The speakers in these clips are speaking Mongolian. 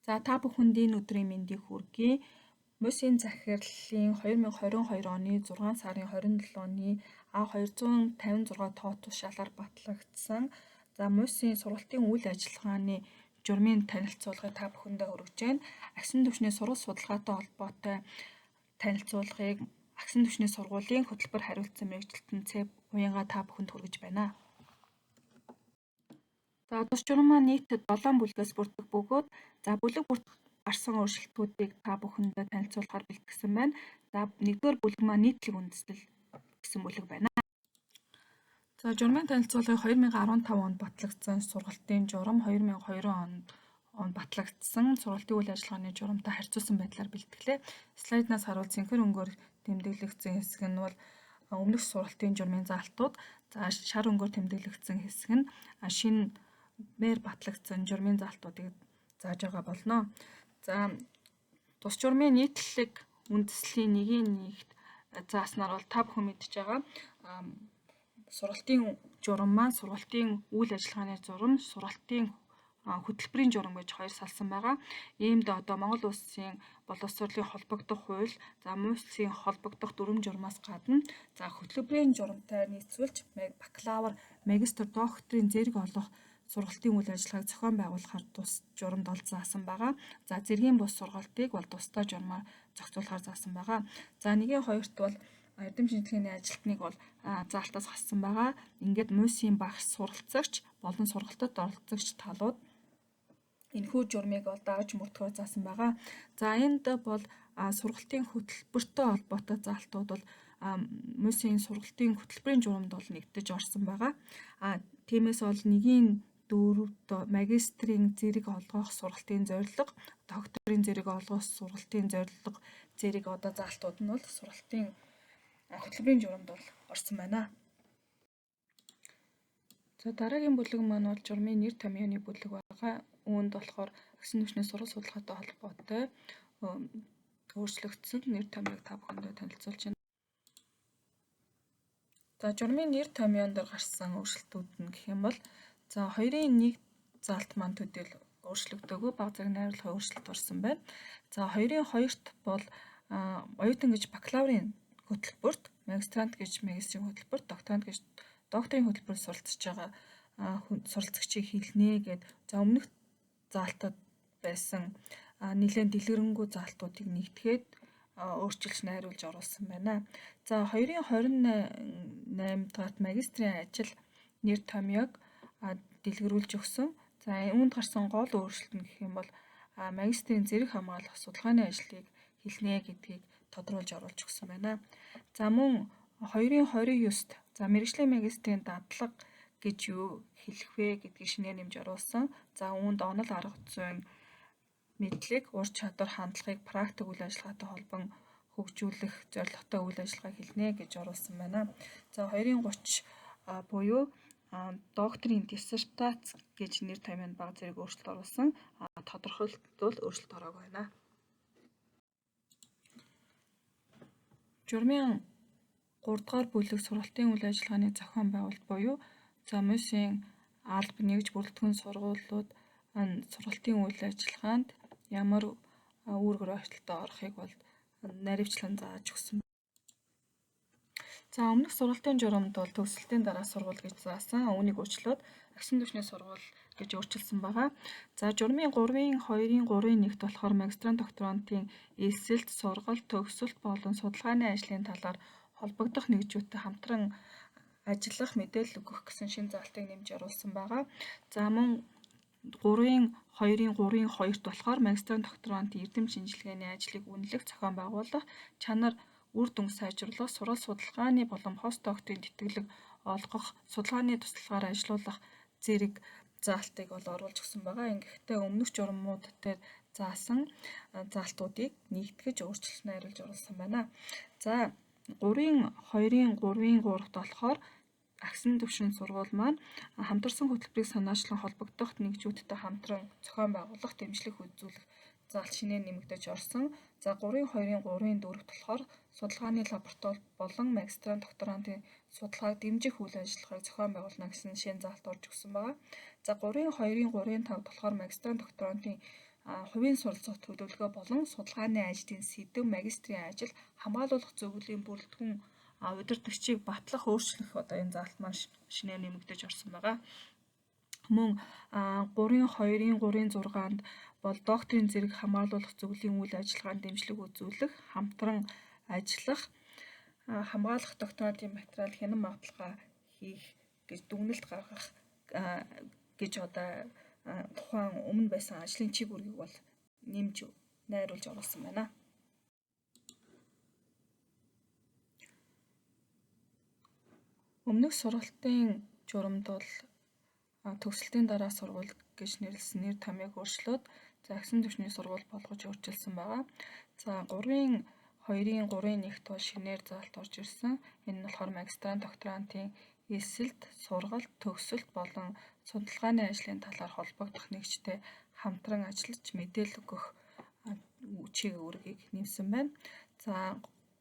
За, та бүхэнд энэ өдрийн мэндийг хүргэе. МУС-ийн захирлын 2022 оны 6 сарын 27-ны А256 тоо тушаалаар батлагдсан, за, МУС-ийн сургалтын үйл ажиллагааны журмын танилцуулгыг та бүхэндээ хүргэж байна. Агсан түвшний сургалт судалгаатай холбоотой танилцуулгыг агсан түвшний сургуулийн хөтөлбөр хариуцсан мэргэжилтэн Цэв Уянга та бүхэнд хүргэж байна. За, тус журам маань нийт 7 бүлгээс бүрдэх бөгөөд, за, бүлэг бүрт гарсан өөрчлөлтүүдийг та бүхэндээ танилцуулахаар бэлтгэсэн байна. За, нэгдүгээр бүлэг маань нийтлэг үндэслэл гэсэн бүлэг байна. За, журмын танилцуулгыг 2015 онд батлагдсан сургалтын журам 2020 онд батлагдсан сургалтын үйл ажиллагааны журамтай харьцуулсан байдлаар бэлтгэлээ. Слайднаас харуул цэнхэр өнгөөр тэмдэглэгдсэн хэсэг нь бол өмнөх сургалтын журмын заалтууд, за, шар өнгөөр тэмдэглэгдсэн хэсэг нь шинээр батлагдсан журмын заалтуудыг зааж байгаа болно. За, тус журмын нийтлэг үндэслийн нэгийн нэгт зааснаар бол та бүхэн мэдж байгаа сургалтын журам маань сургалтын үйл ажиллагааны журам, сургалтын хөтөлбөрийн журам гэж хоёр салсан байгаа. Иймд одоо Монгол Улсын боловсролын холбогдох хууль, за, МУС-ийн холбогдох дүрэм журмаас гадна, за, хөтөлбөрийн журамтай нийцүүлж бакалавр, магистр, докторийн зэрэг олох сургалтын үйл ажиллагааг зохион байгуулахаар тус журамд бол заасан байгаа. За, зэргийн бус сургалтыг бол тусдаа журмаар зохицуулахаар заасан байгаа. За, нэгийн хоёрт бол эрдэм шинжилгээний ажилтныг бол заалтаас хассан байгаа. Ингээд МУС-ийн багш, суралцагч болон сургалтад оролцогч талууд энэхүү журмыг бол дагаж мөрдөхөөр заасан байгаа. За, энд бол сургалтын хөтөлбөртэй холбоотой заалтууд бол МУС-ийн сургалтын хөтөлбөрийн журамд бол нэгдэж орсон байгаа. Тиймээс бол нэгийн дөрөвд магистрийн зэрэг олгох сургалтын зорилго, докторийн зэрэг олгох сургалтын зорилго зэрэг одоо заалтууд нь бол сургалтын хөтөлбөрийн журамд бол орсон байна. За, дараагийн бүлэг маань бол журмын нэр томьёоны бүлэг байгаа. Үүнд болохоор агсан түвшний сургалт судалгаатай холбоотой өөрчлөгдсөн нэр томьёог та бүхэндээ танилцуулж байна. За, журмын нэр томьёон дээр гарсан өөрчлөлтүүд нь гэх юм бол, за, 2-ын 1 заалт маань төдийл өөрчлөгдөөгүй, бага зэрэг найруулгын өөрчлөлт орсон байна. За, 2-ын 2-т бол оюутан гэж бакалаврын хөтөлбөрт, магистрант гэж магистрийн хөтөлбөрт, докторант гэж докторийн хөтөлбөрт суралцж байгаа суралцагчийг хэлнэ гээд, за, өмнөх заалтад байсан нэлээд дэлгэрэнгүй заалтуудыг нэгтгэхэд өөрчилж найруулж оруулсан байна. За, 2-ын 28 дугаарт магистрийн ажил нэр томьёог дэлгэрүүлж өгсөн. За, үүнд гарсан гол өөрчлөлт нь гэх юм бол магистрийн зэрэг хамгаалах судалгааны ажлыг хэлнэ гэдгийг тодруулж оруулж өгсөн байна. За, мөн 2-ын 29-т, за, мэргэжлийн магистрийн дадлага гэж юу хэлэх вэ гэдгийг шинээр нэмж оруулсан. За, үүнд онол арга зүйн мэдлэг, ур чадвар, хандлагыг практик үйл ажиллагаатай холбон хөгжүүлэх зорилготой үйл ажиллагааг хэлнэ гэж оруулсан байна. За, 2-ын 30 буюу докторийн диссертац гэж нэр томьёонд бага зэрэг өөрчлөлт оруулсан. Тодорхойлолтод бол өөрчлөлт ороогүй байна. Журмын 3 дугаар бүлэг сургалтын үйл ажиллагааны зохион байгуулалт буюу, за, МУС-ийн алба нэгж бүрэлдэхүүн сургуулиуд сургалтын үйл ажиллагаанд ямар үүргээр ойртолтой орохыг бол наривчлан зааж өгсөн. За, өмнөх сургалтын журамд бол төгсөлтийн дараа сургууль гэж заасан. Үүнийг өөрчлөөд агсан түвшний сургууль гэж өөрчилсөн байгаа. За, журмын 3-ын 2-ын 3-ын 1-т болохоор магистрант, докторантын элсэлт, сургалт, төгсөлт болон судалгааны ажлын талаар холбогдох нэгжүүдтэй хамтран ажиллах, мэдээлэл өгөх гэсэн шинэ заалтыг нэмж оруулсан байгаа. За, мөн 3-ын 2-ын 3-ын 2-т болохоор магистрант, докторантын эрдэм шинжилгээний ажлыг үнэлэх, зохион байгуулах, чанар үр дүнг сайжруулах, сургалт судалгааны болон постдокторийн тэтгэлэг олгох, судалгааны туслалгаар ажилуулах зэрэг заалтыг бол оруулж өгсөн байгаа. Ингэхдээ өмнөх журмууд дээр заасан заалтуудыг нэгтгэж өөрчлөлт найруулж оруулсан байна. За, 3-ын 2-ын 3-ын 3-т болохоор агсан түвшин сургууль маань хамтарсан хөтөлбөрийг санаачлан холбогдох нэгжүүдтэй хамтран зохион байгуулах, дэмжлэг үзүүлэх заалт шинээр нэмэгдэж орсон. За, 3-ын 2-ын 3-ын 4-т болохоор судалгааны лаборатори болон магистрант, докторантын судалгааг дэмжих үйл ажиллагааг зохион байгуулна гэсэн шинэ заалт орж өгсөн байгаа. За, 3-ын 2-ын 3-ын 5-д болохоор магистрант, докторантын хувийн суралцах төлөвлөгөө болон судалгааны ажлын сэдэв, магистрийн ажил, хамгаалуулах зөвлөлийн бүрэлдэхүүн удирдагчийг батлах, өөрчлөх одоо энэ заалт маань шинээр нэмэгдэж орсон байгаа. Мөн 3-ын 2-ын 3-ын 6-нд бол докторийн зэрэг хамгаалуулах зөвлөлийн үйл ажиллагаанд дэмжлэг үзүүлэх, хамтран ажиллах, хамгаалах докторантын материал хянан магадлалгаа хийх гэж дүгнэлт гаргах гэж одоо тухайн өмнө байсан ажлын чиг үүргийг бол нэмж найруулж оруулсан байна. Өмнөх сургалтын журамд бол төгсөлтийн дараа сургууль гэж нэрлэсэн нэр томьёог өөрчлөөд за агсан түвшний сургууль болгож өөрчилсөн байгаа. За 3-ын 2-ын 3-ын 1-т бол шинээр заалт орж ирсэн. Энэ нь болохоор магистрант, докторантын элсэлт, сургалт, төгсөлт болон судалгааны ажлын талаар холбогдох нэгжтэй хамтран ажиллаж мэдээлэл өгөх чиг үүргийг нэмсэн байна. За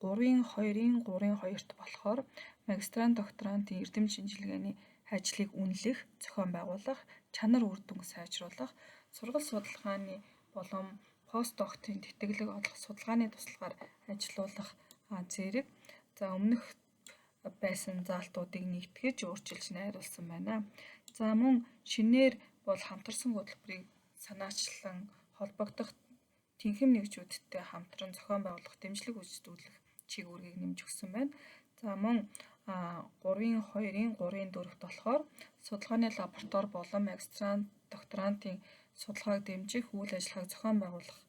3-ын 2-ын 3-ын 2-т болохоор магистрант, докторантын эрдэм шинжилгээний ажлыг үнэлэх, зохион байгуулах, чанар үр дүнг сайжруулах, сургалт судалгааны болон постдокторийн тэтгэлэг олох, судалгааны туслахаар ажилуулах зэрэг за өмнөх байсан заалтуудыг нэгтгэж өөрчилж найруулсан байна. За мөн шинээр бол хамтарсан хөтөлбөрийг санаачлан холбогдох тэнхим нэгжүүдтэй хамтран зохион байгуулах, дэмжлэг үйлчлүүлэх чиг үүргийг нэмж өгсөн байна. За мөн 3-ын 2-ын 3-ын 4-т болохоор судалгааны лаборатори болон магистрант, докторантын судалгааг дэмжих, үйл ажиллагааг зохион байгуулах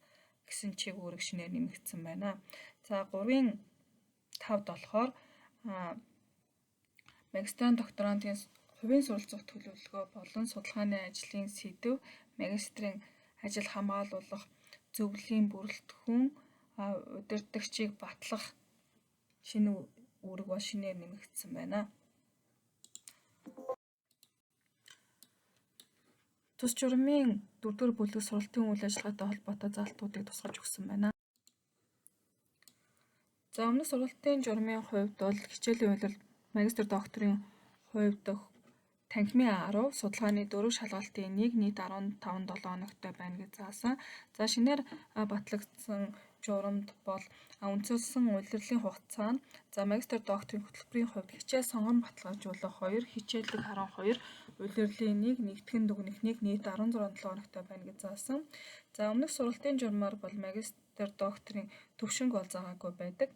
гэсэн чиг үүрэг шинээр нэмэгдсэн байна. За 3-ын 5-д болохоор магистрант, докторантын хувийн суралцах төлөвлөгөө болон судалгааны ажлын сэдэв, магистрийн ажил хамгаалуулах зөвлөлийн бүрэлдэхүүн удирдагчийг батлах шинэ үүрэг бол шинээр нэмэгдсэн байна. Тус журмын 4-р бүлэг сургалтын үйл ажиллагаатай холбоотой заалтуудыг тусгаж өгсөн байна. За өмнөх сургалтын журмын хувьд бол хичээлийн улирал магистр докторийн хувьд танхимын 10, судалгааны 4, шалгалтын 1, нийт 15 7 хоногтой байна гэж заасан. За шинээр батлагдсан журамд бол үндэслэн улирлын хугацаа нь за магистр докторийн хөтөлбөрийн хувьд хичээл сонгон баталгаажуулах 2, хичээллэг 12, улирлын 1, нэгтгэн дүгнэх 1, нийт 16 7 хоногтой байна гэж заасан. За өмнөх сургалтын журмаар бол магистр докторийн төвшинг бол заагаагүй байдаг.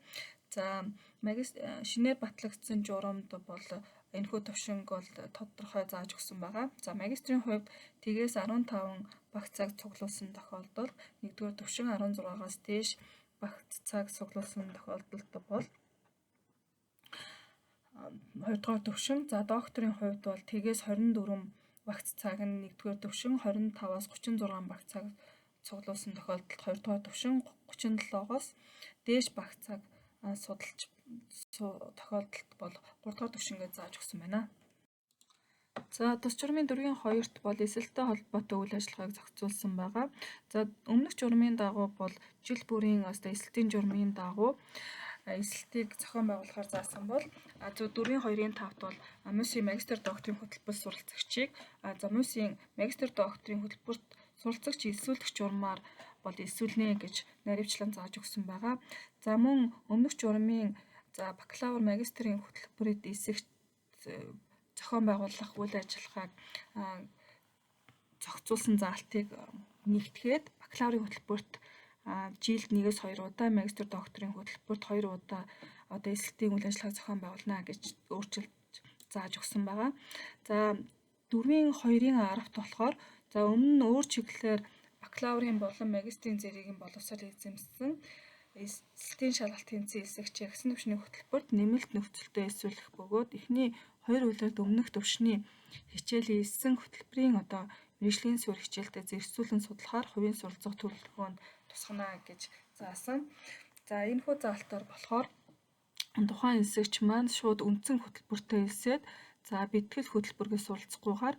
За шинээр батлагдсан журамд бол энэхүү төвшинг бол тодорхой зааж өгсөн байгаа. За магистрийн хувьд тэгээс 15 багц цаг цуглуулсан тохиолдолд нэгдүгээр төвшин, 16-аас дээш багц цаг цуглуулсан тохиолдолд бол хоёрдугаар төвшин. За докторийн хувьд бол тэгээс 24 багц цаг нь нэгдүгээр төвшин, 25-аас 36 багц цаг цуглуулсан тохиолдолд хоёрдугаар төвшин, 37-оос дээш багц цаг судалж тохиолдолд бол 3 дугаар түвшингээ зааж өгсөн байна. За тус журмын 4-ийн 2-т бол эсэлттэй холбоотой үйл ажиллагааг зохицуулсан байгаа. За өмнөх журмын дагуу бол жил бүрийн эсэлтийн журмын дагуу эсэлтийг зохион байгуулахаар заасан бол зөв 4-ийн 2-ын 5-т бол МУС-ийн магистр докторийн хөтөлбөр суралцагчийг за МУС-ийн магистр докторийн хөтөлбөрт суралцагч элсүүлэх журмаар бол элсүүлнэ гэж наривчлан зааж өгсөн байгаа. За мөн өмнөх журмын за бакалавр магистрийн хөтөлбөрөд элсэх зохион байгуулах үйл ажиллагааг зохицуулсан заалтыг нэгтгэхэд бакалаврын хөтөлбөрт жилд 1-2 удаа, магистр докторийн хөтөлбөрт 2 удаа одоо элсэлтийн үйл ажиллагааг зохион байгуулна гэж өөрчилж зааж өгсөн байгаа. За 4-ийн 2-ын 10-т болохоор за өмнө нь өөр чиглэлээр бакалаврын болон магистрийн зэргийг нь боловсрол эзэмшсэн элсэлтийн шалгалт тэнцэн элсэгч агсан түвшний хөтөлбөрт нэмэлт нөхцөлтэй элсүүлэх бөгөөд эхний хоёр улиралд өмнөх түвшний хичээлийн элссэн хөтөлбөрийн одоо мэргэжлийн суурь хичээлдээ зэрэгцүүлэн судлахаар хувийн суралцах төлөвлөгөөнд тусгана гэж заасан. За энэхүү заалтаар болохоор тухайн элсэгч маань шууд үндсэн хөтөлбөртөө элсээд за бэлтгэл хөтөлбөргөө суралцахгүйгээр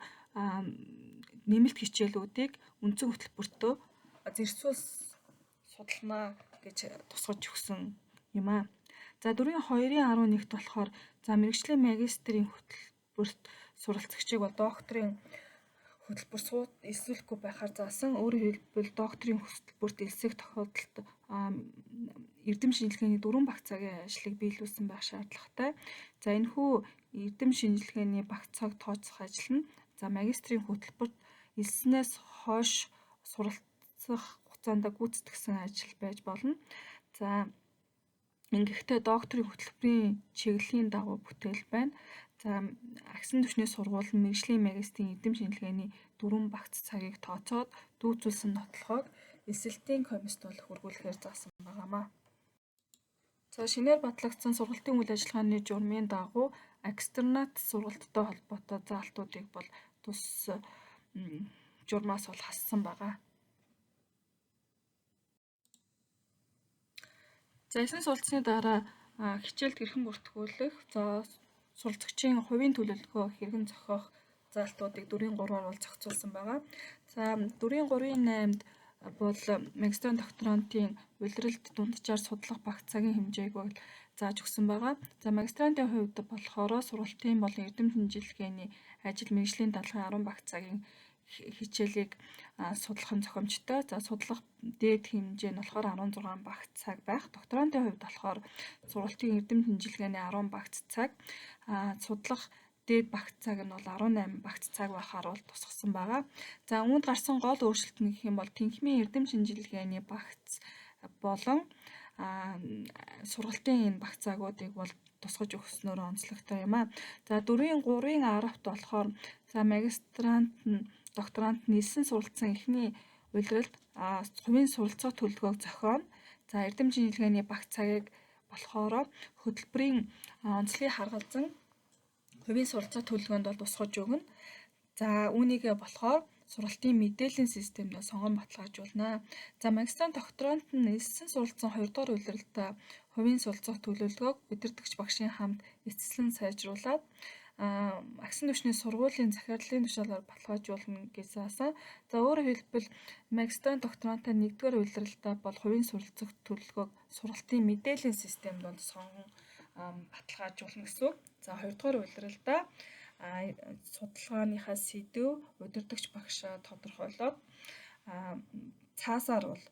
нэмэлт хичээлүүдийг үндсэн хөтөлбөртөө зэрэгцүүл судална гэж тусгаж өгсөн юм аа. За 4-ийн 2-ын 11-т болохоор за мэргэжлийн магистрийн хөтөлбөрт суралцагчийг бол докторийн хөтөлбөр элсүүлэхгүй байхаар заасан. Өөрөөр хэлбэл докторийн хөтөлбөрт элсэх тохиолдолд эрдэм шинжилгээний 4 багц цагийн ажлыг биелүүлсэн байх шаардлагатай. За энэхүү эрдэм шинжилгээний багц цаг тооцох ажил нь за магистрийн хөтөлбөрт элснээс хойш суралцах хугацаанд гүйцэтгэсэн ажил байж болно. За ингэхдээ докторийн хөтөлбөрийн чиглэлийн дагуу бүтээл байна. За агсан түвшний сургууль нь мэргэжлийн магистрийн эрдэм шинжилгээний 4 багц цагийг тооцоод дүүцүүлсэн нотлохоог элсэлтийн комиссд бол хүргүүлэхээр заасан байгаамаа. За шинээр батлагдсан сургалтын үйл ажиллагааны журмын дагуу экстернат сургалттай холбоотой заалтуудыг бол тус журмаас бол хассан байгаа. За эсэн суралцсны дараа хичээлд хэрхэн бүртгүүлэх, за суралцагчийн хувийн төлөвлөгөө хэрхэн зохиох заалтуудыг 4-3-аар бол зохицуулсан байгаа. За 4-3-8-д бол магистран докторантын улиралд дунджаар судлах багц цагийн хэмжээг бол зааж өгсөн байгаа. За магистрантын хувьд болохоор сургалтын болон эрдэм шинжилгээний ажил мэргэжлийн даалгаврын 10 багц цагийн хичээлийг судлах нь зохиомжтой. За судлах дээд хэмжээ нь болохоор 16 багц цаг байх. Докторантын хувьд болохоор сургалтын эрдэм шинжилгээний 10 багц цаг, судлах дээд багц цаг нь бол 18 багц цаг байхаар бол тусгасан байгаа. За үүнд гарсан гол өөрчлөлт нь гэх юм бол тэнхимийн эрдэм шинжилгээний багц болон сургалтын энэ багц цагуудыг бол тусгаж өгснөөр онцлогтой юм а. За 4-3-10-т болохоор за магистрант нь докторант нь элсэн суралцсан эхний улиралд хувийн суралцах төлөвлөгөөг зохионо. За эрдэм шинжилгээний багц цагийг болохоор хөтөлбөрийн онцлогийг харгалзан хувийн суралцах төлөвлөгөөнд бол тусгаж өгнө. За үүнийгээ болохоор сургалтын мэдээллийн системд сонгон баталгаажуулна. За магистрант докторант нь элсэн суралцсан 2 дугаар улиралдаа хувийн суралцах төлөвлөгөөг удирдагч багшийн хамт эцэслэн сайжруулад агсан түвшний сургуулийн захирлын тушаалаар баталгаажуулна гэж заасан. За өөрөөр хэлбэл магистрант докторантаа 1-р улиралдаа бол хувийн суралцах төлөвлөгөөг сургалтын мэдээллийн системд бол сонгон баталгаажуулна гэсэн үг. За 2-р улиралдаа судалгааныхаа сэдэв удирдагч багшаа тодорхойлоод цаасаар бол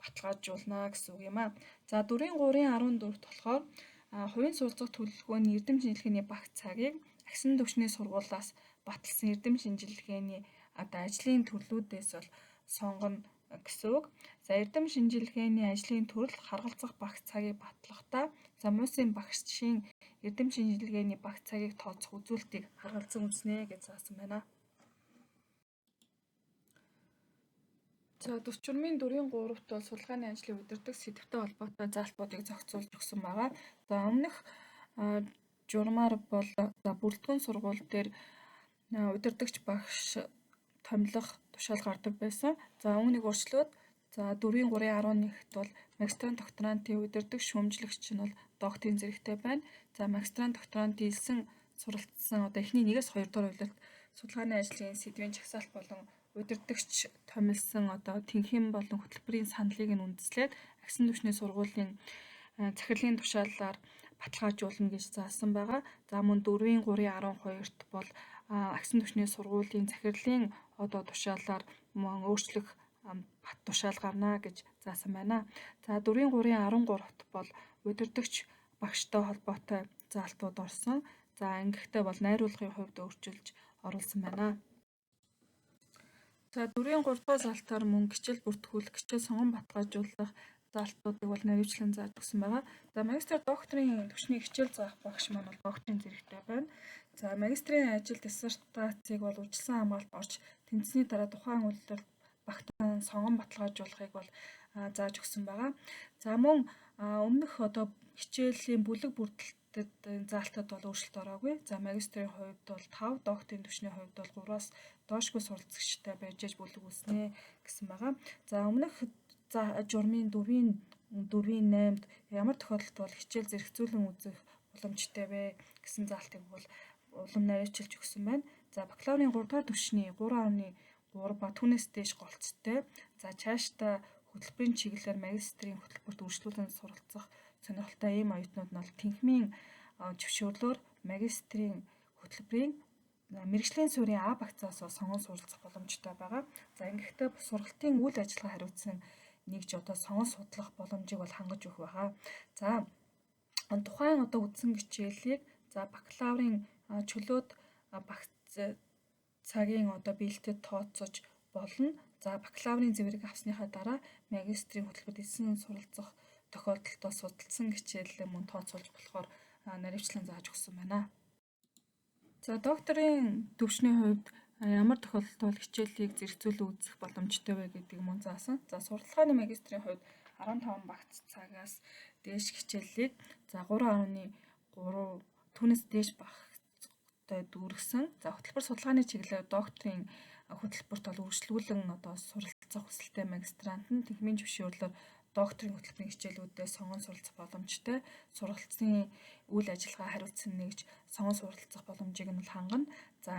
баталгаажуулна гэсэн үг юм а. За 4-3-14-т болохоор хувийн суралцах төлөвлөгөөний эрдэм шинжилгээний багц цагийг агсан түвшний сургуулиас баталсан эрдэм шинжилгээний одоо ажлын төрлүүдээс бол сонгоно гэсэн үг. За эрдэм шинжилгээний ажлын төрөл харгалзах багц цагийг батлахдаа за муусын багшийн эрдэм шинжилгээний багц цагийг тооцох үзүүлэлтийг харгалзан үзнэ гэж заасан байна. За төс журмын 4-3-т бол судалгааны ажлыг удирдах сэдвтэй холбоотой заалтуудыг зохицуулж өгсөн байгаа. За өмнөх журмаар бол за бүрэлдэхүүн сургууль дээр удирдагч багш томилох тушаал гардаг байсан. За үүнийг өөрчлөөд за 4-3-11-т бол магистрант докторантын удирдах шүүмжлэгч нь бол докторийн зэрэгтэй байна. За магистрант докторантын элсэн суралцсан одоо эхний 1-ээс 2 дугаар улиралд судалгааны ажлын сэдвийн жагсаалт болон удирдагч томилсон одоо тэнхим болон хөтөлбөрийн саналыг нь үндэслээд агсан түвшний сургуулийн захирлын тушаалаар баталгаажуулна гэж заасан байгаа. За мөн 4-3-12-т бол агсан түвшний сургуулийн захирлын одоо тушаалаар мөн өөрчлөх бат тушаал гарна гэж заасан байна. За 4-3-13-т бол удирдагч багштай холбоотой заалтууд орсон. За ингэхдээ бол найруулгын хувьд өөрчилж оруулсан байна. За 4-3 дугаар заалтаар мөн хичээл бүртгүүлэх, хичээл сонгон баталгаажуулах заалтуудыг бол наривчлан зааж өгсөн байгаа. За магистр докторийн түвшний хичээл заах багш маань бол докторийн зэрэгтэй байна. За магистрийн ажил диссертацийг бол үйлчилсэн хамгаалалт орж тэнцсэний дараа тухайн үйлдэл багтан сонгон баталгаажуулахыг бол зааж өгсөн байгаа. За мөн өмнөх одоо хичээлийн бүлэг бүрдэлтэд заалтад бол өөрчлөлт ороогүй. За магистрийн хувьд бол 5, докторийн түвшний хувьд бол 3-аас доошгүй суралцагчтай байж аж бүлэг үүснэ гэсэн байгаа. За өмнөх журмын 4-4-8-д ямар тохиолдолд бол хичээл зэрэгцүүлэн үзэх боломжтой вэ гэсэн заалтыг бол улам наривчилж өгсөн байна. За бакалаврын 3 дугаар түвшний 3.3 ба түүнээс дээш голцтой. За цаашдаа хөтөлбөрийн чиглэлээр магистрийн хөтөлбөрт үргэлжлүүлэн суралцах сонирхолтой ийм оюутнууд нь бол тэнхимийн зөвшөөрлөөр магистрийн хөтөлбөрийн Мэргэжлийн суурийн А багцаас сонгон суралцах боломжтой байгаа. За, ингэхдээ сургалтын үйл ажиллагаа хариуцсан нэгж одоо сонгон судлах боломжийг бол хангаж өгөх байгаа. За, тухайн одоо үндсэн хичээлийг за бакалаврын чөлөөт багц цагийн одоо биелэлтэд тооцож болно. За, бакалаврын зэвсэг авсныхаа дараа магистрийн хөтөлбөрт элсэн суралцах тохиолдолд судалсан хичээлээ мөн тооцоолж болохоор наривчлан зааж өгсөн байна. За, докторийн түвшний хувьд ямар тохиолдолд бол хичээлийг зэрэгцүүлэн үзэх боломжтой вэ гэдгийг мөн заасан. За, сурталчилгааны магистрийн хувьд 15 багц цагаас дээш хичээллийг за 3.3 түүнээс дээш багцтай дүүргэсэн. За, хөтөлбөр судалгааны чиглэлээр докторийн хөтөлбөрт бол үргэлжлүүлэн одоо суралцах хүсэлтэй магистрант нь танхимын зөвшөөрлөөр докторийн хөтөлбөрийн хичээлүүдээ сонгон суралцах боломжтой. Сургалтын үйл ажиллагаа хариуцсан нэгж сонгон суралцах боломжийг нь хангана. За,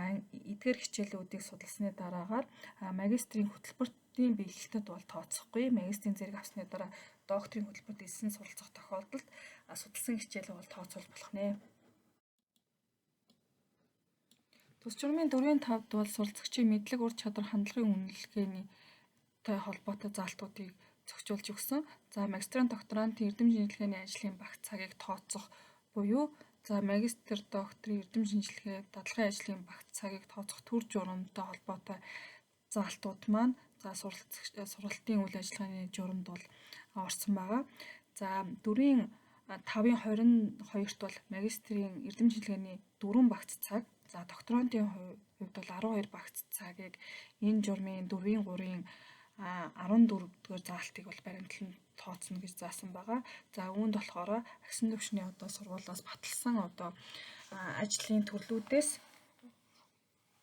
эдгээр хичээлүүдийг судалсны дараагаар магистрийн хөтөлбөртийн биелэлтэд бол тооцохгүй. Магистрийн зэрэг авсны дараа докторийн хөтөлбөрт элсэн суралцах тохиолдолд судалсан хичээлээ бол тооцоолж болох нэ. Тус журмын 4-ийн 5-д бол суралцагчийн мэдлэг, ур чадвар, хандлагын үнэлгээний холбоотой заалтуудыг зохицуулж өгсөн. За, магистрийн, докторантын эрдэм шинжилгээний ажлын багц цагийг тооцох буюу за магистр, докторийн эрдэм шинжилгээ, дадлагын ажлын багц цагийг тооцох төр журамтай холбоотой заалтууд маань за сургалтын үйл ажиллагааны журамд бол орсон байгаа. За, 4-ийн 5-ын 22-т бол магистрийн эрдэм шинжилгээний 4 багц цаг, за докторантын хувьд бол 12 багц цагийг энэ журмын 4-ийн 3-ын 14 дугаар заалтыг бол баримтлан тооцно гэж заасан байгаа. За, үүнд болохоор агсан түвшний одоо сургуулиас баталсан одоо ажлын төрлүүдээс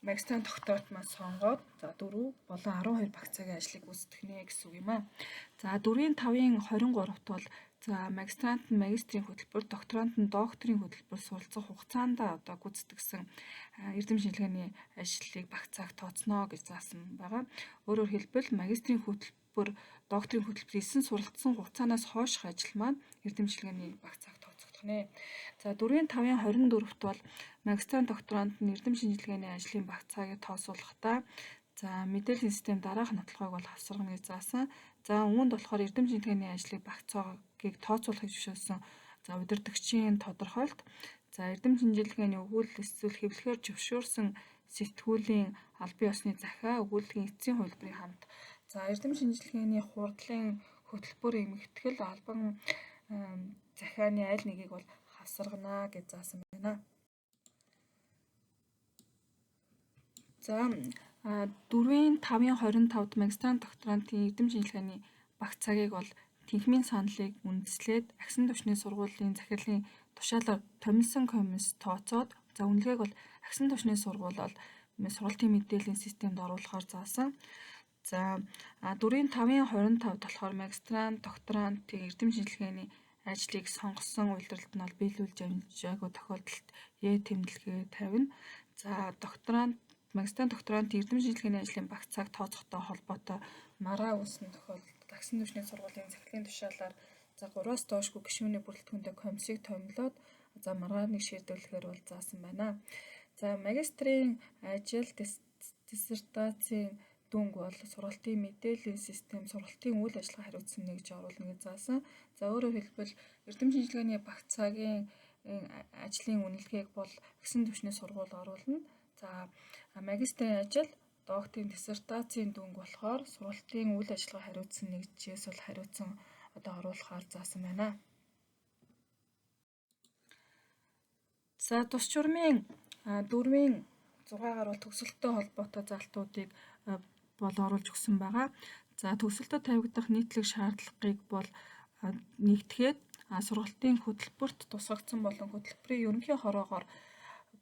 магистрийн докторт маань сонгоод за 4 болон 12 багц цагийн ажлыг гүйцэтгэх нэ гэсэн үг юм аа. За, 4-ийн 5-ын 23-т бол за магистрант нь магистрийн хөтөлбөр, докторант нь докторийн хөтөлбөр суралцах хугацаанд одоо гүйцэтгэсэн эрдэм шинжилгээний ажлыг багц цаг тооцно гэж заасан байгаа. Өөрөөр хэлбэл, магистрийн хөтөлбөр, докторийн хөтөлбөр элсэн суралцсан хугацаанаас хойших ажил маань эрдэм шинжилгээний багц цаг тооцогдох нэ. За, 4-ийн 5-ын 24-т бол магистран, докторант нь эрдэм шинжилгээний ажлын багц цагийг тооцоолохдоо за мэдээллийн систем дараах нотолгоог бол хавсаргана гэж заасан. За, үүнд болохоор эрдэм шинжилгээний ажлыг багц цагийг тооцоолохыг зөвшөөрсөн за удирдагчийн тодорхойлолт, за эрдэм шинжилгээний өгүүлэл эсвэл хэвлэхээр зөвшөөрсөн сэтгүүлийн албан ёсны захиа, өгүүллийн эцсийн хувилбарыг хамт за эрдэм шинжилгээний хурдлын хөтөлбөр эмхтгэл албан захианы аль нэгийг бол хавсаргана гэж заасан байна. За, 4-ийн 5-ын 25-д магистрант, докторантын эрдэм шинжилгээний багц цагийг бол танхимын саналыг үндэслээд агсан түвшний сургуулийн захирлын тушаалаар томилсон комисс тооцоод за үнэлгээг бол агсан түвшний сургууль бол сургалтын мэдээллийн системд оруулахаар заасан. За, 4-ийн 5-ын 25-д болохоор магистрант, докторантын эрдэм шинжилгээний ажлыг сонгосон улиралд нь бол биелүүлж амжаагүй тохиолдолд Е тэмдэглэгээ тавина. За, докторант, магистрант, докторантын эрдэм шинжилгээний ажлын багц цаг тооцохтой холбоотой маргаа үүссэн тохиолдолд агсан түвшний сургуулийн захирлын тушаалаар за 3-аас доошгүй гишүүний бүрэлдэхүүнтэй комиссыг томилоод за маргааныг шийдвэрлэхээр бол заасан байна. За, магистрийн ажил, диссертацийн дүнг бол сургалтын мэдээллийн систем, сургалтын үйл ажиллагаа хариуцсан нэгж оруулна гэж заасан. За, өөрөөр хэлбэл, эрдэм шинжилгээний багц цагийн ажлын үнэлгээг бол агсан түвшний сургууль оруулна. За, магистрийн ажил, докторийн диссертацийн дүнг болохоор сургалтын үйл ажиллагаа хариуцсан нэгжээс бол хариуцсан одоо оруулахаар заасан байна. За, тус журмын 4-ийн 6-гаар бол төгсөлттэй холбоотой залтуудыг бол оруулж өгсөн байгаа. За, төгсөлтөд тавигдах нийтлэг шаардлагыг бол нэгтгэхэд сургалтын хөтөлбөрт тусгагдсан болон хөтөлбөрийн ерөнхий хороогоор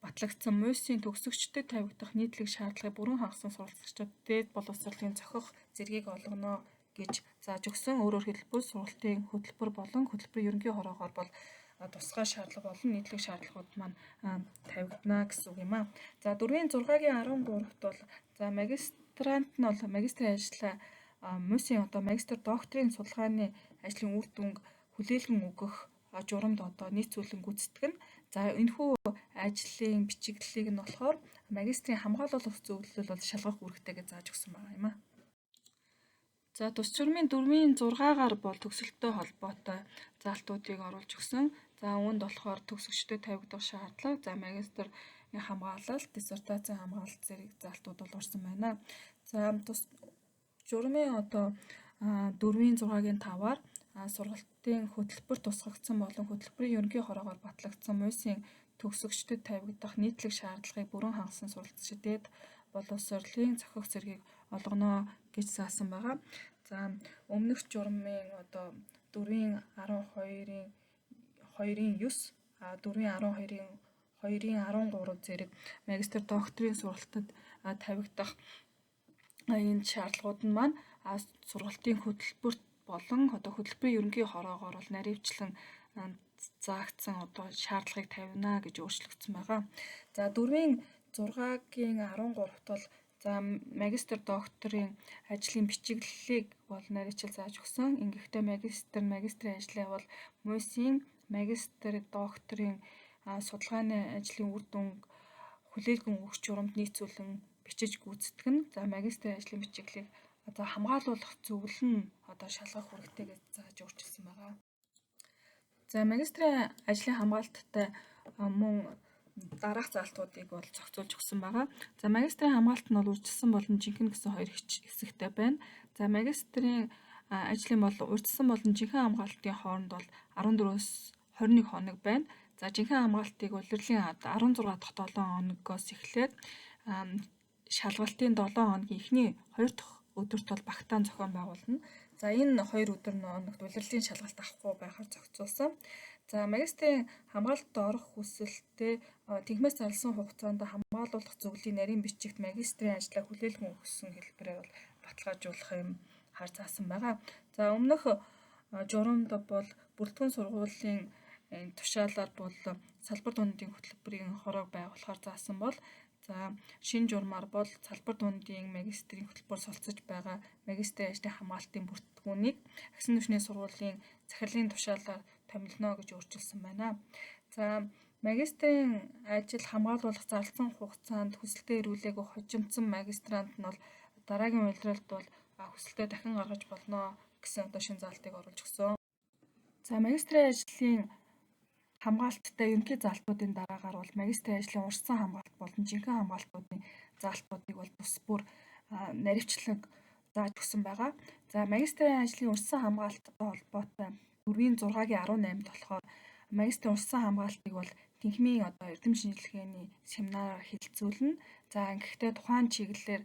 батлагдсан МУС-ийн төгсөгчдөд тавигдах нийтлэг шаардлагыг бүрэн хангасан суралцагчдад дээд боловсролын зохих зэргийг олгоно гэж зааж өгсөн. Өөрөөр хэлбэл, сургалтын хөтөлбөр болон хөтөлбөрийн ерөнхий хороогоор бол тусгай шаардлага болон нийтлэг шаардлагууд маань тавигдана гэсэн үг юм аа. За, 4-ийн 6-гийн 13-т бол за магистрант нь бол магистрийн ажлаа МУС-ийн одоо магистр, докторийн судалгааны ажлын үр дүнг хүлээлгэн өгөх журамд одоо нийцүүлэн гүйцэтгэх нь. За, энэхүү ажлын бичиглэлийг нь болохоор магистрийн хамгаалуулах зөвлөл бол шалгах үүрэгтэй гэж зааж өгсөн байгаа юм а. За, тус журмын 4-ийн 6-гаар бол төгсөлттэй холбоотой заалтуудыг оруулж өгсөн. За, үүнд болохоор төгсөгчдөд тавигдах шаардлага, за, магистр хамгаалалт, диссертацийн хамгаалалт зэрэг заалтууд бол орсон байна. За, тус журмын одоо 4-ийн 6-гийн 5-аар сургалтын хөтөлбөр тусгагдсан болон хөтөлбөрийн ерөнхий хороогоор батлагдсан муйсын төгсөгчдөд тавигдах нийтлэг шаардлагыг бүрэн хангасан суралцагчид боловсролын зохих зэргийг олгоно гэж заасан байгаа. За, өмнөх журмын одоо 4-ийн 12-ын 2-ын 9, 4-ийн 12-ын 2-ын 13 зэрэг магистр докторийн сургалтад тавигдах энэ шаардлагууд нь маань сургалтын хөтөлбөрт болон одоо хөтөлбөрийн ерөнхий хороогоор бол наривчлан заагдсан одоо шаардлагыг тавина гэж өөрчлөгдсөн байгаа. За, 4-ийн 6-гийн 13-т бол, за, магистр докторийн ажлын бичиглэлийг бол нарийвчил зааж өгсөн. Ингэхдээ магистр магистрийн ажлаа бол муйсын магистр докторийн судалгааны ажлын үр дүнг хүлээлгэн өгөх журамд нийцүүлэн бичиж гүйцэтгэх нь, за, магистрийн ажлын бичиглэлийг одоо хамгаалуулах зөвлөл нь одоо шалгах үүрэгтэй гэж зааж өөрчилсөн байгаа. За, магистрийн ажлын хамгаалттай мөн дараах заалтуудыг бол зохицуулж өгсөн байгаа. За, магистрийн хамгаалт нь бол урьдчилсан болон жинхэнэ гэсэн хоёр хэсэгтэй байна. За, магистрийн ажлын бол урьдчилсан болон жинхэнэ хамгаалтын хооронд бол 14-өөс 21 хоног байна. За, жинхэнэ хамгаалтыг улирлын 16 дахь 7 хоногоос эхлээд шалгалтын 7 хоногийн эхний 2 дахь өдөрт бол багтаан зохион байгуулна. За, энэ 2 өдөр хоногт улирлын шалгалт авахгүй байхаар зохицуулсан. За, магистрийн хамгаалтад орох хүсэлтээ танхимаас зарласан хугацаанд хамгаалуулах зөвлөлийн нарийн бичигт магистрийн ажлаа хүлээлгэн өгсөн хэлбэрээр бол баталгаажуулах юм хар заасан байгаа. За, өмнөх журамд бол бүрэлдэхүүн сургуулийн тушаалаар бол салбар дундын хөтөлбөрийн хороог байгуулахаар заасан бол, за, шинэ журмаар бол салбар дундын магистрийн хөтөлбөр суралцаж байгаа магистрийн ажлын хамгаалтын бүрэлдэхүүнийг агсан түвшний сургуулийн захирлын тушаалаар томилно гэж өөрчилсөн байна. За, магистрийн ажил хамгаалуулах зарласан хугацаанд хүсэлтээ эргүүлээгүй хожимдсон магистрант нь бол дараагийн улиралд бол хүсэлтээ дахин гаргаж болно гэсэн одоо шинэ заалтыг оруулж өгсөн. За, магистрийн ажлын хамгаалттай ерөнхий заалтуудын дараагаар бол магистрийн ажлын урьдчилсан хамгаалт болон жинхэнэ хамгаалтуудын заалтуудыг бол тус бүр наривчлаг зааж өгсөн байгаа. За, магистрийн ажлын урьдчилсан хамгаалттай холбоотой 4-ийн 6-гийн 18-д болохоор магистрийн урьдчилсан хамгаалтыг бол танхимын одоо эрдэм шинжилгээний семинараар хэлэлцүүлнэ. За, гэхдээ тухайн чиглэлээр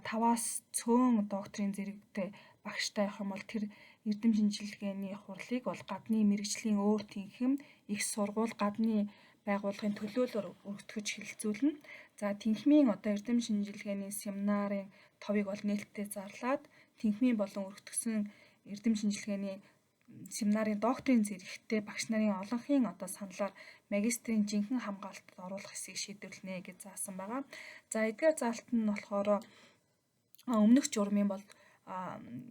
5-аас цөөн докторийн зэрэгтэй багштай байх юм бол тэр эрдэм шинжилгээний хурлыг бол гадны мэргэжлийн өөр танхим, их сургууль, гадны байгууллагын төлөөлөөр өргөтгөж хэлэлцүүлнэ. За, танхимын одоо эрдэм шинжилгээний семинарын товыг бол нээлттэй зарлаад танхимын болон өргөтгөсөн эрдэм шинжилгээний семинарын докторийн зэрэгтэй багш нарын олонхын одоо саналаар магистрийн жинхэнэ хамгаалтад оруулах хэсгийг шийдвэрлэнэ гэж заасан байгаа. За, эдгээр заалт нь болохоор өмнөх журмын бол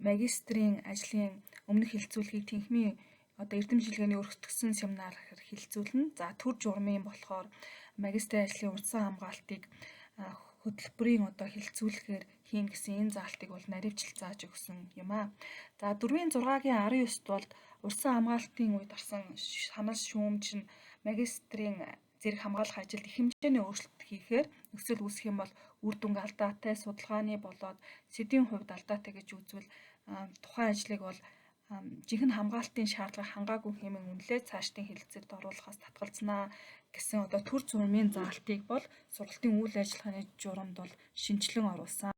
магистрийн ажлын өмнөх хэлэлцүүлгийг танхимын одоо эрдэм шинжилгээний өргөтгөсөн семинараар хэлэлцүүлнэ. За, төр журмын болохоор магистрийн ажлын урьдчилсан хамгаалтыг хөтөлбөрийн одоо хэлэлцүүлэхээр хийн гэсэн энэ заалтыг бол наривчил зааж өгсөн юм аа. За, 4-ийн 6-гийн 19-д бол урьдчилсан хамгаалтын үед орсон санал шүүмж нь магистрийн зэрэг хамгаалах ажилд их хэмжээний өөрчлөлт хийхээр нөхцөл үүсэх юм бол үр дүнг алдаатай, судалгааны болоод сэдвийн хувьд алдаатай гэж үзвэл тухайн ажлыг бол жинхэнэ хамгаалтын шаардлага хангаагүй хэмээн үнэлээд цаашдын хэлэлцэлд оруулахаас татгалзнаа гэсэн одоо төр журмын заалтыг бол сургалтын үйл ажиллагааны журамд бол шинэчлэн оруулсан.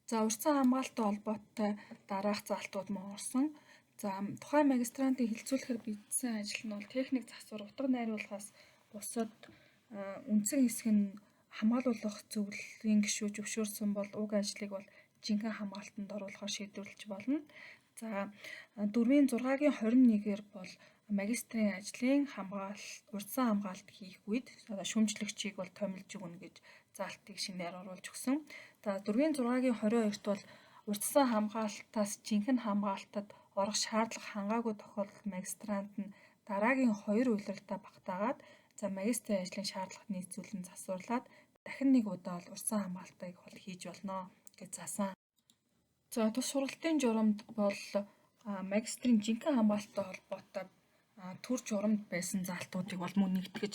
За, урьдчилсан хамгаалттай холбоотой дараах заалтууд мөн орсон. За, тухайн магистрантын хэлэлцүүлэхээр бичсэн ажил нь бол техник засвар, утга найруулгаас бусад үндсэн хэсэг нь хамгаалуулах зөвлөлийн гишүүд зөвшөөрсөн бол уг ажлыг бол жинхэнэ хамгаалтанд оруулахар шийдвэрлэж болно. За, 4-ийн 6-гийн 21-ээр бол магистрийн ажлын хамгаалалт, урьдчилсан хамгаалалт хийх үед шүүмжлэгчийг бол томилж өгнө гэж заалтыг шинээр оруулж өгсөн. За, 4-ийн 6-гийн 22-т бол урьдчилсан хамгаалтаас жинхэнэ хамгаалтад орох шаардлага хангаагүй тохиолдолд магистрант нь дараагийн 2 улиралдаа багтаагаад, За магистрийн ажлын шаардлагат нийцүүлэн засварлаад дахин нэг удаа бол урьдсан хамгаалтыг бол хийж болно гэж заасан. За тус сургалтын журамд бол магистрийн жинхэнэ хамгаалттай холбоотой төр журамд байсан заалтуудыг бол мөн нэгтгэж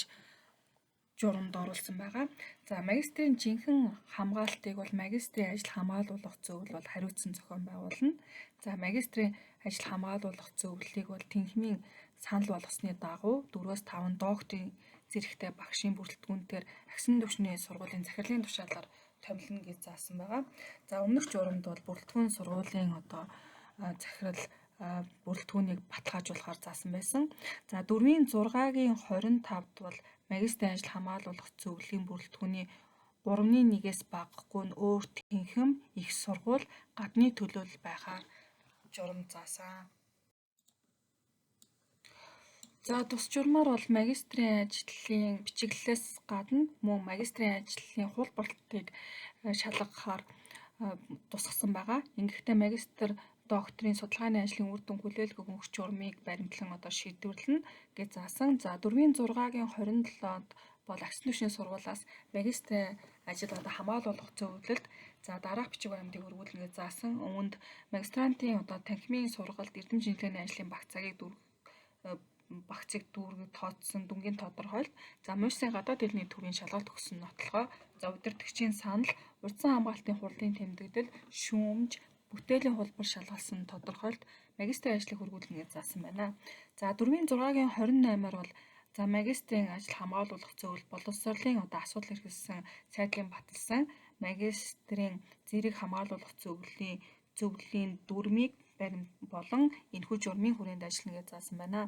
журамд оруулсан байгаа. За магистрийн жинхэнэ хамгаалтыг бол магистрийн ажил хамгаалуулах зөвлөл бол хариуцсан зохион байгуулна. За магистрийн ажил хамгаалуулах зөвлөлийг бол Тэнхимийн санал болгосны дагуу 4-5 докторийн зэрэгтэй багшийн бүрэлдэхүүнээр агсан түвшний сургуулийн захирлын тушаалаар томилно гэж заасан байгаа. За өмнөх журамд бол бүрэлдэхүүн сургуулийн одоо захирал бүрэлдэхүүнийг баталгаажуулахар заасан байсан. За 4-ийн 6-гийн 25-д бол магистрийн ажил хамгаалуулах зөвлөлийн бүрэлдэхүүний 3-1-ээс багагүй нь өөр тэнхим их сургууль гадны төлөөлөл байхаар журам заасан. За тус журмаар бол магистрийн ажлын бичиглэлээс гадна мөн магистрийн ажлын хуулбарлалтыг шалгахаар тусгасан байгаа. Ингэхдээ магистр докторийн судалгааны ажлын үр дүн хүлээлгэг өнгөх журмыг баримтлан одоо шийдвэрлэнэ гэж заасан. За 4-ийн 6-гийн 27-нд бол агсан түвшний сургуулиас магистрийн ажил одоо хамгаалуулах зөвлөлд за дараах бичиг баримтыг өргүүлнэ гэж заасан. Үүнд магистрантын одоо танхимын сургалт, эрдэм шинжилгээний ажлын багц цагийг багцыг дүүргэд тооцсон дүнгийн тодорхойлолт, за МУС-ын гадаад хэлний төвийн шалгалт өгсөн нотлохоо, за удирдагчийн санал, урьдсан хамгаалтын хурлын тэмдэглэл, шүүмж, бүтээлийн хуулбар шалгалсан тодорхойлолт, магистрийн ажлыг хөргүүлнэ гэж заасан байна. За 4-ийн 6-гийн 28-аар бол за магистрийн ажил хамгаалуулах зөвлөл боловсролын одоо асуудал эрхэлсэн сайдлын баталсан магистрийн зэрэг хамгаалуулах зөвлөлийн дүрмийг баримт болон энэхүү журмын хүрээнд ажиллана гэж заасан байна.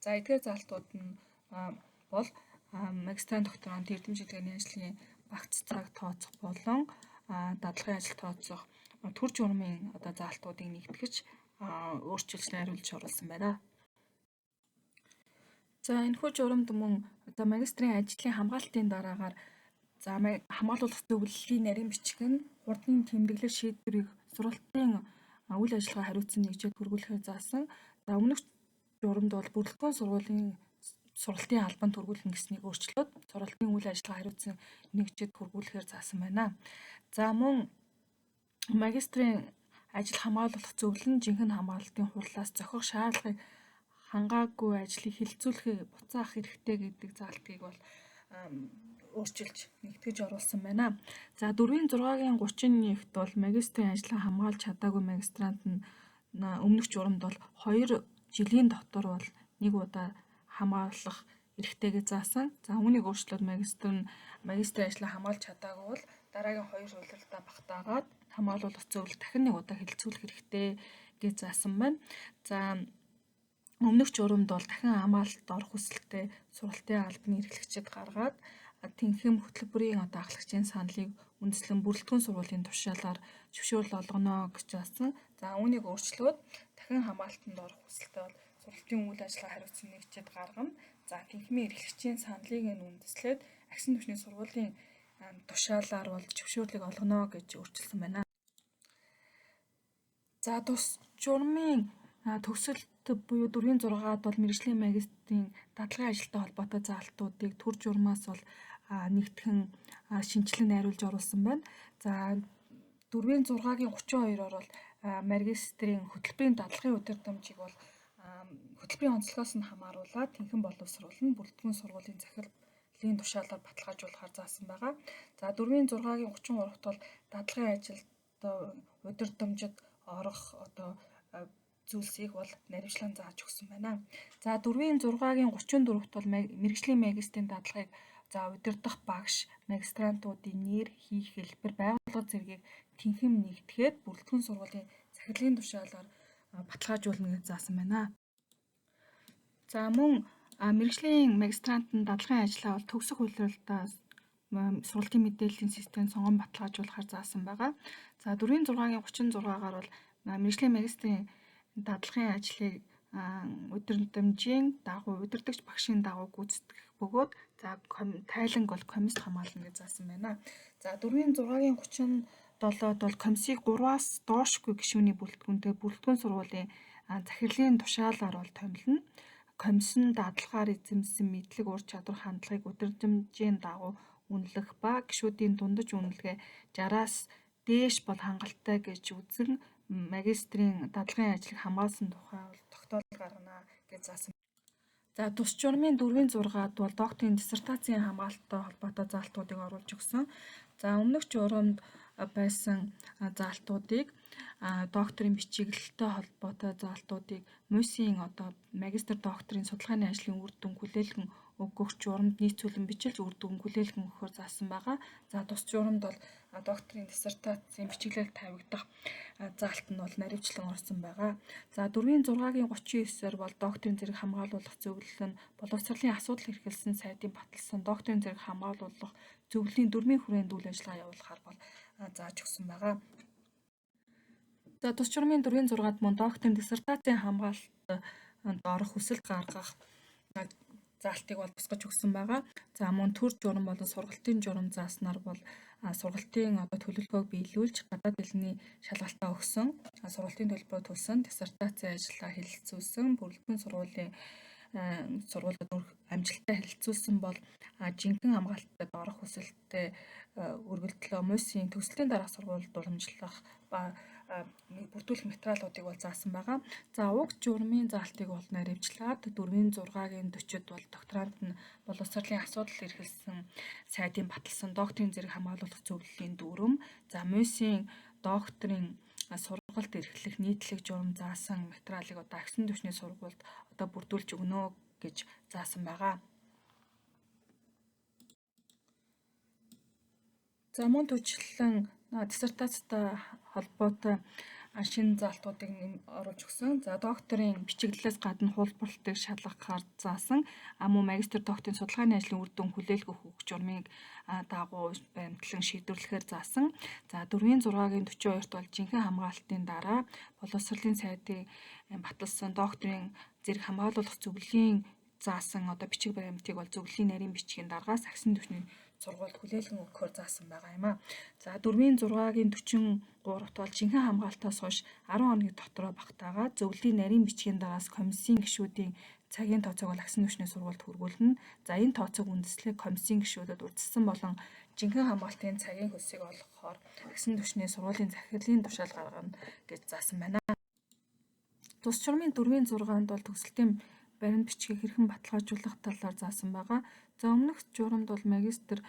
За эдгээр заалтууд нь бол магистрант, докторант, эрдэм шинжилгээний ажлын багц цаг тооцох болон дадлагын ажил тооцох төр журмын одоо заалтуудыг нэгтгэж өөрчилж найруулж оруулсан байна. За энэхүү журамд мөн за магистрийн ажлын хамгаалтын дараагаар за хамгаалуулах зөвлөлийн нарийн бичиг нь хурдны тэмдэглэл шийдвэрийг сургалтын үйл ажиллагаа хариуцсан нэгжээд хүргүүлэхээр заасан. За өмнөх журамд бол бүрэлдэхүүн сургуулийн сургалтын албанд хүргүүлнэ гэснийг өөрчлөөд сургалтын үйл ажиллагаа хариуцсан нэгжид хүргүүлэхээр заасан байна. За мөн магистрийн ажил хамгаалуулах зөвлөл нь жинхэнэ хамгаалалтын хурлаас зохих шаардлагыг хангаагүй ажлыг хэлэлцүүлэхийг буцаах хэрэгтэй гэдэг заалтыг бол өөрчилж нэгтгэж оруулсан байна. За 4-ийн 6-гийн 31-т бол магистрийн ажлаа хамгаалж чадаагүй магистрант нь өмнөх журамд бол 2 жилийн дотор бол нэг удаа хамгаалах эрхтэй гэж заасан. За үүнийг өөрчлөөд магистр нь магистрийн ажлаа хамгаалж чадаагүй бол дараагийн 2 улиралдаа багтаагаад хамгаалуулах зөвлөл дахин нэг удаа хэлэлцүүлэх хэрэгтэй гэж заасан байна. За өмнөх журамд бол дахин хамгаалалт орох хүсэлтэд сургалтын албаны эрхлэгчид гаргаад тэнхим хөтөлбөрийн одоо ахлагчийн саналыг үндэслэн бүрэлдэхүүн сургуулийн тушаалаар зөвшөөрөл олгоно гэж заасан. За үүнийг өөрчлөөд дахин хамгаалтанд орох хүсэлтэй бол сургалтын үйл ажиллагаа хариуцсан нэгжид гаргана. За тэнхимийн эрхлэгчийн саналыг нь үндэслээд агсан түвшний сургуулийн тушаалаар бол зөвшөөрлийг олгоно гэж өөрчилсөн байна. За тус журмын төгсөлт буюу 4-ийн 6-ад бол мэргэжлийн магистрийн дадлагын ажилтай холбоотой заалтуудыг төр журмаас бол нэгтгэн шинэчлэн найруулж оруулсан байна. За 4-ийн 6-гийн 32-оор бол магистрийн хөтөлбөрийн дадлагын удирдамжийг бол хөтөлбөрийн онцлогоос нь хамааруулаад тэнхэн боловсруулна. Бүрэлдэхүүн сургуулийн захирлын тушаалаар баталгаажуулахар заасан байгаа. За 4-ийн 6-гийн 33-т бол дадлагын ажилд удирдамжид орох одоо зүйлсийг бол наривчлан зааж өгсөн байна. За 4-ийн 6-гийн 34-т бол мэргэжлийн магистрийн дадлагыг за удирдах багш, магистрантуудын нэр, хийх хэлбэр, байгууллага зэргийг тэнхэм нэгтгэхэд бүрэлдэхүүн сургуулийн захирлын тушаалаар баталгаажуулна гэж заасан байна. За мөн мэргэжлийн магистрант нь дадлагын ажлаа бол төгсөх улиралдаа сургалтын мэдээллийн систем сонгон баталгаажуулахар заасан байгаа. За 4-ийн 6-гийн 36-гаар бол мэргэжлийн магистрийн дадлагын ажлыг удирдамжийн дагуу удирдагч багшийн дагуу гүйцэтгэх бөгөөд за тайланг бол комист хамгаална гэж заасан байна. За 4-ийн 6-гийн 37-д бол комиссийг 3-аас доошгүй гишүүний бүрэлдэхүүнтэй бүрэлдэхүүн сургуулийн захирлын тушаалаар бол томилно. комиссийн дадлагаар эзэмсэн мэдлэг, ур чадвар, хандлагыг өдөржмийн дагуу үнэлэх ба гишүүдийн дундаж үнэлгээ 60-аас дээш бол хангалттай гэж үзэн магистрийн дадлагын ажлыг хамгаалсан тухай бол тогтоол гаргана гэж заасан. За тус журмын 4-ийн 6-ад бол докторийн диссертацийн хамгаалттай холбоотой заалтуудыг оруулж өгсөн. За өмнөх журамд байсан заалтуудыг, докторийн бичиглэлтэй холбоотой заалтуудыг МУС-ийн одоо магистр докторийн судалгааны ажлын үр дүн хүлээлгэн өгөх журамд нийцүүлэн бичилж үр дүн хүлээлгэн өгөхөөр заасан байгаа. За тус журамд бол докторийн диссертацийн бичиглэл тавигдах заалт нь бол наривчлан орсон байгаа. За 4-ийн 6-гийн 39-ээр бол докторийн зэрэг хамгаалуулах зөвлөл нь боловсролын асуудал эрхэлсэн сайдын баталсан докторийн зэрэг хамгаалуулах зөвлөлийн дүрмийн хүрээнд үйл ажиллагаа явуулахар бол зааж өгсөн байгаа. За тус журмын 4-ийн 6-ад мөн докторийн диссертацийн хамгаалтанд орох хүсэлт гаргах заалтыг бол бусгаж өгсөн байгаа. За мөн төр журам болон сургалтын журам зааснаар бол сургалтын одоо төлөвлөгөөг биелүүлж гадаад хэлний шалгалтаа өгсөн, сургалтын төлбөрөө төлсөн, диссертацийн ажлаа хэлэлцүүлсэн, бүрэлдэхүүн сургуулийн сургуулиуд амжилттай хэлэлцүүлсэн бол жинхэнэ хамгаалтад орох хүсэлттэй өргөлдлөө МУС-ийн төгсөлтийн дараах сургуульд уламжлах ба бүрдүүлэх материалуудыг бол заасан байгаа. За уг журмын заалтыг бол наривчлаад 4-ийн 6-гийн 40-д бол докторант нь боловсролын асуудал эрхэлсэн сайдын баталсан докторийн зэрэг хамгаалуулах зөвлөлийн дүрм, за МУС-ийн докторийн сургалт эрхлэх нийтлэг журам заасан материалыг одоо агсан түвшний сургуульд одоо бүрдүүлж өгнө гэж заасан байгаа. За мөн түвшлэн диссертацтай холбоотой шинэ заалтуудыг оруулж өгсөн. За докторийн бичиглэлээс гадна хуулбарлалтыг шалгахаар заасан. Мөн магистр докторийн судалгааны ажлын үр дүн хүлээлгэх өгөх журмыг дагуу баримтлан шийдвэрлэхээр заасан. За 4-ийн 6-гийн 42-т бол жинхэнэ хамгаалтын дараа боловсролын сайдын баталсан докторийн зэрэг хамгаалуулах зөвлөлийн заасан одоо бичиг баримтыг бол зөвлөлийн нарийн бичгийн дараагаас агсан түвшний сургуульд хүлээлгэн өгөхөөр заасан байгаа юм а. За 4-ийн 6-гийн 43-т бол жинхэнэ хамгаалтаас хойш 10 хоногийн дотроо багтаагаад зөвлөлийн нарийн бичгийн дараагаас комиссийн гишүүдийн цагийн тооцоог бол агсан түвшний сургуульд хүргүүлнэ. За энэ тооцоог үндэслэх комиссийн гишүүдэд урьдчилсан болон жинхэнэ хамгаалтын цагийн хөлсийг олгохоор агсан түвшний сургуулийн захирлын тушаал гаргана гэж заасан байна. Тус журмын 4-ийн 6-нд бол төгсөлтийн баримт бичгийг хэрхэн баталгаажуулах талаар заасан байгаа. За өмнөх журамд бол магистр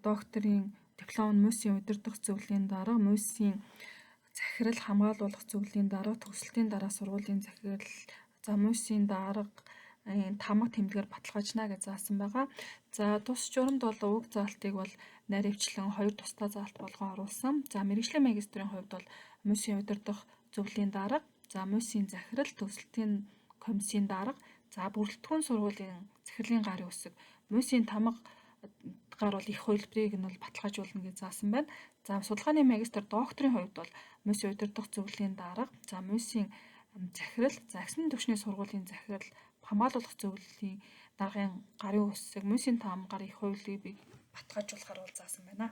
докторийн диплом нь МУС-ийн удирдах зөвлөлийн дарга, МУС-ийн захирал хамгаалуулах зөвлөлийн дарга, төгсөлтийн дараа сургуулийн захирал, за МУС-ийн дарга тамга тэмдгээр баталгаажна гэж заасан байгаа. За тус журамд бол уг заалтыг бол наривчлан хоёр тусдаа заалт болгон оруулсан. За мэргэжлийн магистрийн хувьд бол МУС-ийн удирдах зөвлөлийн дарга, за МУС-ийн захирал, төгсөлтийн комиссийн дарга, за бүрэлдэхүүн сургуулийн захирлын гарын үсэг, МУС-ийн тамга гар бол их хувилбарыг нь бол баталгаажуулна гэж заасан байна. За судалгааны магистр докторийн хувьд бол МУС-ийн удирдах зөвлөлийн дарга, за МУС-ийн захирал, за агсан түвшний сургуулийн захирал, хамгаалуулах зөвлөлийн даргын гарын үсэг, МУС-ийн тамгаар их хувилбарыг баталгаажуулахар бол заасан байна.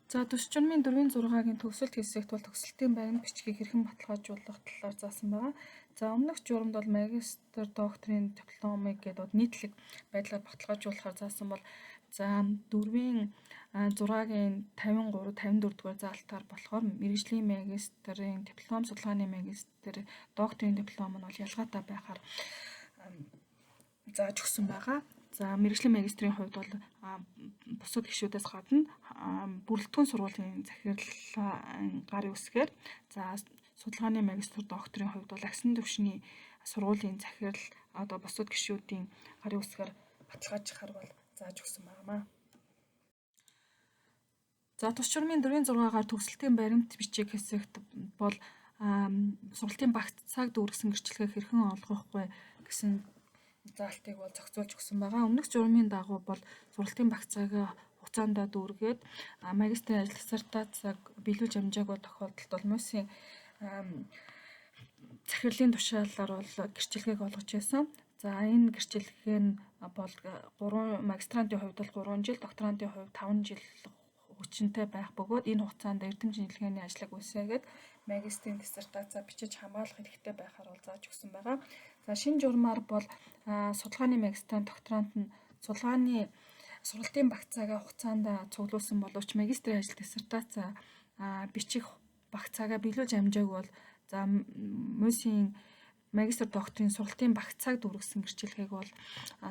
За төс журмын 4-ийн 6-гийн төгсөлт хэсэгт бол төгсөлтийн баримт бичгийг хэрхэн баталгаажуулах талаар заасан байгаа. За өмнөх журамд бол магистр докторийн дипломыг гэдэг нийтлэг байдлаар баталгаажуулахар заасан бол за 4-ийн 6-гийн 53 54 дугаар заалтаар болохоор мэргэжлийн магистрийн диплом, судалгааны магистр, докторийн диплом нь бол ялгаатай байхаар зааж өгсөн байгаа. За мэргэжлийн магистрийн хувьд бол бусад гишүүдээс гадна бүрэлдэхүүн сургуулийн захирлын гарын үсгээр, за судалгааны магистр докторийн хувьд бол агсан түвшний сургуулийн захирал одоо бусад гишүүдийн гарын үсгээр баталгаажихаар бол зааж өгсөн байна. За тус журмын 4-ийн 6-гаар төгсөлтийн баримт бичиг хэсэгт бол сургалтын багц цаг дүүргэсэн гэрчлэгээ хэрхэн олгох вэ гэсэн заалтыг бол зохицуулж өгсөн байгаа. Өмнөх журмын дагуу бол сургалтын багц цагаа хугацаандаа дүүргээд магистрийн ажил диссертацийг биелүүлж амжаагүй тохиолдолд бол МУС-ийн захирлын тушаалаар бол гэрчилгээг олгож байсан. За энэ гэрчилгээ нь бол 3 магистрантын хувьд бол 3 жил, докторантын хувьд 5 жил хүчинтэй байх бөгөөд энэ хугацаанд эрдэм шинжилгээний ажлыг үүсээгээд магистрийн диссертацаа бичиж хамгаалах хэрэгтэй байхаар бол зааж өгсөн байгаа. За, шинэ журмаар бол судалгааны магистрант, докторант нь судалгааны сургалтын багцаагаа хугацаанд цуглуулсан боловч магистрийн ажил, диссертацаа бичих багцаагаа биелүүлж амжаагүй бол, за, муйсын магистр, докторийн сургалтын багцааг дүүргэсэн гэрчлэгийг бол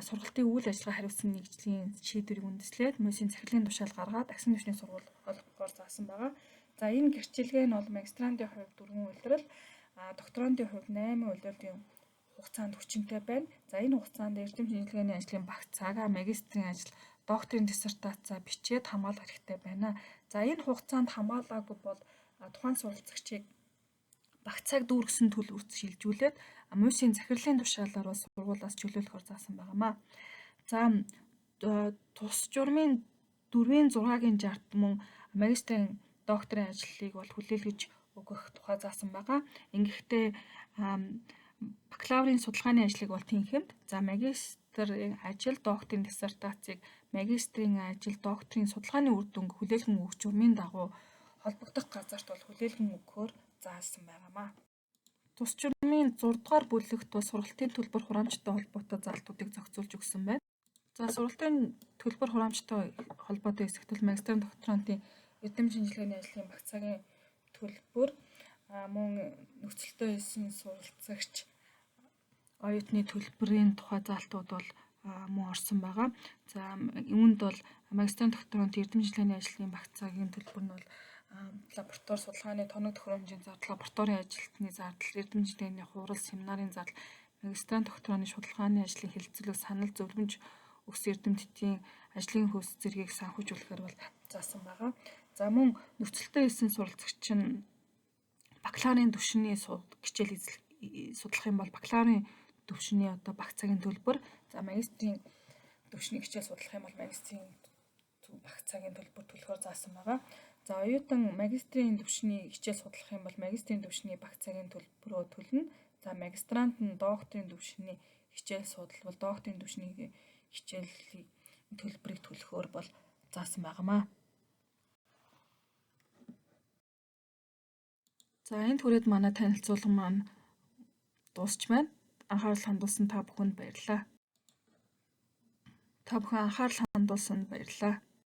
сургалтын үйл ажиллагаа хариуцсан нэгжлийн шийдвэрийг үндэслээд муйсын захирлын тушаал гаргаад агсан түвшний сургууль холбогдохоор заасан байгаа. За, энэ гэрчилгээ нь бол магистрантын хувьд 4 улирал, докторантын хувьд 8 улирлын хугацаанд хүчинтэй байна. За, энэ хугацаанд эрдэм шинжилгээний ажлын багцаагаа магистрийн ажил, докторийн диссертацаа бичээд хамгаалах хэрэгтэй байна. За, энэ хугацаанд хамгаалаагүй бол тухайн суралцагчийг багцааг дүүргэсэн төлөвт шилжүүлээд муйсын захирлын тушаалаар бас сургуулиас чөлөөлөхөөр заасан байгаа маа. За, тус журмын 4-ийн 6-гийн 60-т мөн магистрийн, докторийн ажлыг бол хүлээлгэж өгөх тухай заасан байгаа. Ингэхдээ бакалаврын судалгааны ажлыг бол тэнхимд, за, магистрийн ажил, докторийн диссертацийг магистрийн ажил, докторийн судалгааны үр дүнг хүлээлгэн өгөх журмын дагуу холбогдох газарт бол хүлээлгэн өгөхөөр заасан байгаамаа. Тус журмын 6 дугаар бүлэгт бол сургалтын төлбөр хураамжтай холбоотой заалтуудыг зохицуулж өгсөн байна. За, сургалтын төлбөр хураамжтай холбоотой хэсэгт бол магистрийн, докторантын эрдэм шинжилгээний ажлын багцаагийн төлбөр, мөн нөхцөлтэй хийсэн суралцагч оюутны төлбөрийн тухай заалтууд бол мөн орсон байгаа. За, үүнд бол магистрийн, докторант эрдэм шинжилгээний ажлын багцаагийн төлбөр нь бол лаборатори судалгааны тоног төхөөрөмжийн зардал, лабораторийн ажилтны зардал, эрдэм шинжилгээний хурал, семинарын зардал, магистрант, доктораны судалгааны ажлын хэлэлцүүлэг, санал зөвлөмж өгсөн эрдэмтдийн ажлын хөөс зэргийг санхүүжүүлэхээр бол заасан байгаа. За, мөн нөхцөлтэй хийсэн суралцагч нь бакалаврын түвшний хичээл судлах юм бол бакалаврын түвшний одоо багцаагийн төлбөр, за, магистрийн түвшний хичээл судлах юм бол магистрийн багцаагийн төлбөр төлөхөөр заасан байгаа. За, оюутан магистрийн түвшний хичээл судлах юм бол магистрийн түвшний багцаагийн төлбөрөө төлнө. За, магистрант нь докторийн түвшний хичээл судлавал докторийн түвшний хичээлийн төлбөрийг төлөхөөр бол заасан байгаамаа. За, энэ түрээд манай танилцуулга маань дуусч байна. Анхаарал хандуулсан та бүхэнд баярлалаа. Та бүхэн анхаарал хандуулсанд баярлалаа.